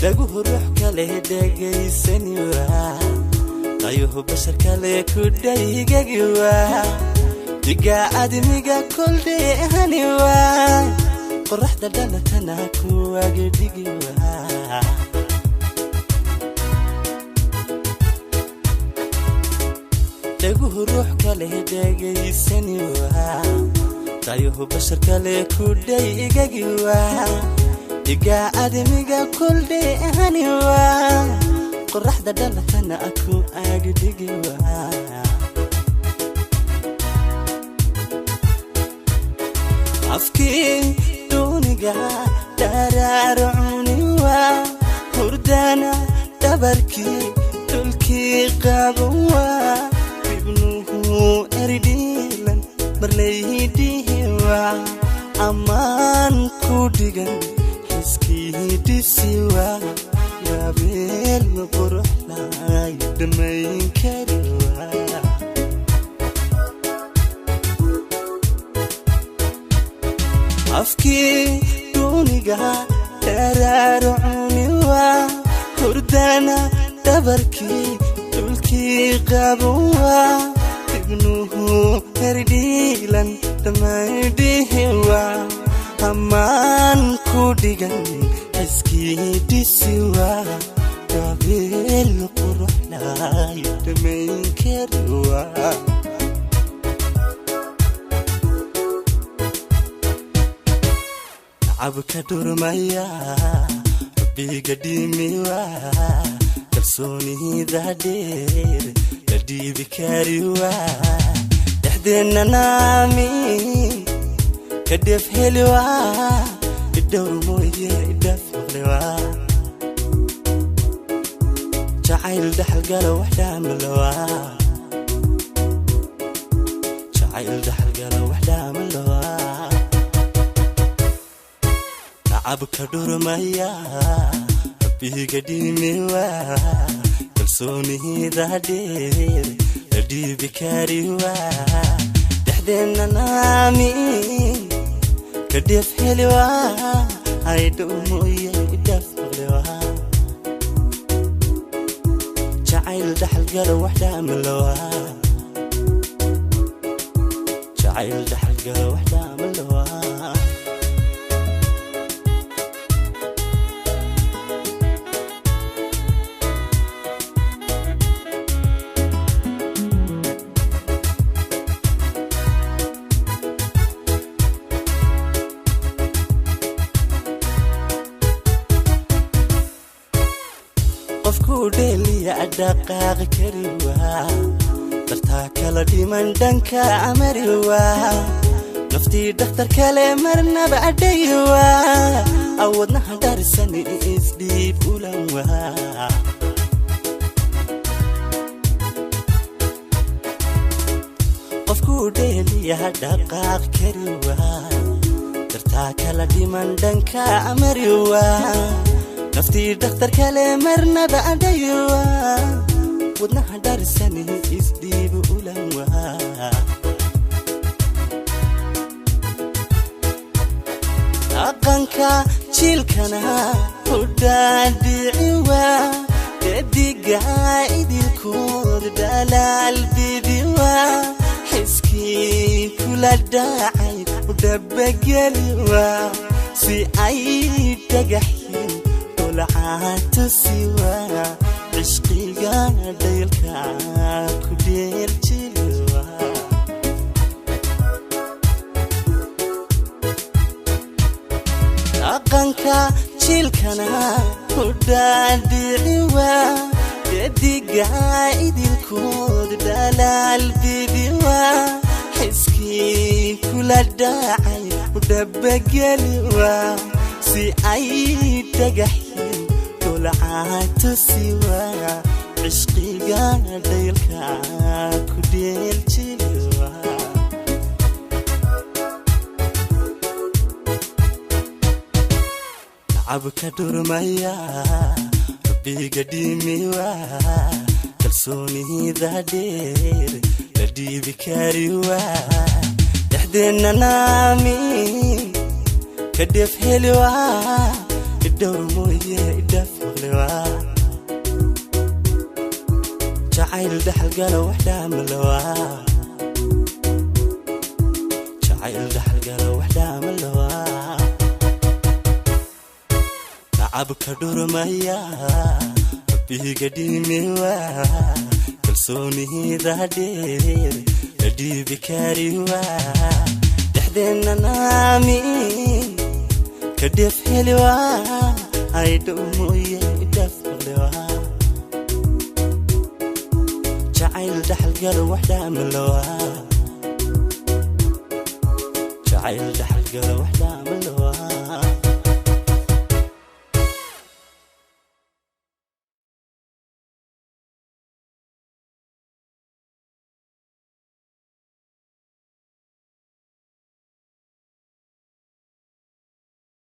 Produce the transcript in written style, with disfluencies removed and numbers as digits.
Dhaguhu ruux kale dhegaysani waa, dayuhu bashar kale ku dhaygagi waa, diga admiga koldheehani waa, qoraxda dhalatana kuwaga dhigi waa. Dhaguhu ruux kale dhegaysani waa, dayuhu bashar kale ku dhaygagi waa, diga admiga koldheehani waa, qoraxda dhalatana ku agdhigi waa. Afkii duuniga dharaaro cuni waa, hurdana dhabarkii dhulkii qaban waa, ibnuhu eridhiilan marlaydihi waa, ammaan ku dhigan xiskii dhisi waa, gabeel quruxlay dhammayn kari waa. Afkii duuniga dharaaro cuni waa, hurdana dhabarkii dhulkii qaban waa, ibnuhu herdhiilan dhammaydhihi waa, ammaan ku dhigan xiskii dhisi waa, gabeel quruxlay dhammayn kari waa. Nacabka dhurmaya rabbiga dhimi waa, kalsoonida dheer la dhiibi kari waa, dhexdeenna naamin ka dheef heli waa, idhowr mooye idhaaf maqli waa, jacayl dhaxalgalo wax dhaamalowa, jacayl dhaxalgalo wax dhaamalowa. Nacabka dhurmaya rabbiga dhimi waa, kalsoonida dheer la dhiibi kari waa, dhexdeenna naamin ka dheef heli waa, aydhow mooye idhaaf maqli waa, jacayl dhaxalgalo wax dhaamalowa, jacayl dhaxalgalo wax dhaamalowa. Qofkuu dheeliya dhaqaaqi kari waa, dartaa kala dhiman dhanka amari waa, naftii dhakhtar kale marnaba adhayi waa, awadnaha dharisani isdhiib ulan waa. Qofkuu dheeliya dhaqaaq kari waa, dartaa kala dhiman dhanka amari waa, naftii dhakhtar kale marnaba adhayi waa, wadnaha dharisani isdhiib ulan waa. Dhaqanka jiilkana hudhaadhici waa, gadiga idilkood dhalaal bibi waa, xiskii kula dhacay udhabageli waa, si ay dhagaxyin dhulcaatusi waa, cishqiga dhaylka ku dheeljili waa. Dhaqanka jiilkana hudhaadhici waa, gadiga idilkood dhalaal bibi waa, xiskii kula dhacay udhabageli waa, si ay dhagaxyin dhulcaatusi waa, cishqiga dhaylka ku dheeljili waa. Nacabka dhurmaya rabbiga dhimi waa, kalsoonida dheer la dhiibi kari waa, dhexdeenna naamin ka dheef heli waa, idhowr mooye idhaaf maqli. Jacayl dhaxalgala wax dhaamalawaa, jacayl dhaxalgala wax dhaamalawaa. Nacabka dhurmaya rabbiga dhimiwa, kalsoonida dheer la dhiibi kariwa. Dhexdeenna naamin ka dheef heliwa, aydhow mooye idhaaf maqliwa. Jacayl dhaxalgala wax dhaamalawaa, jacayl dhaxalgala wax dhaamalawaa.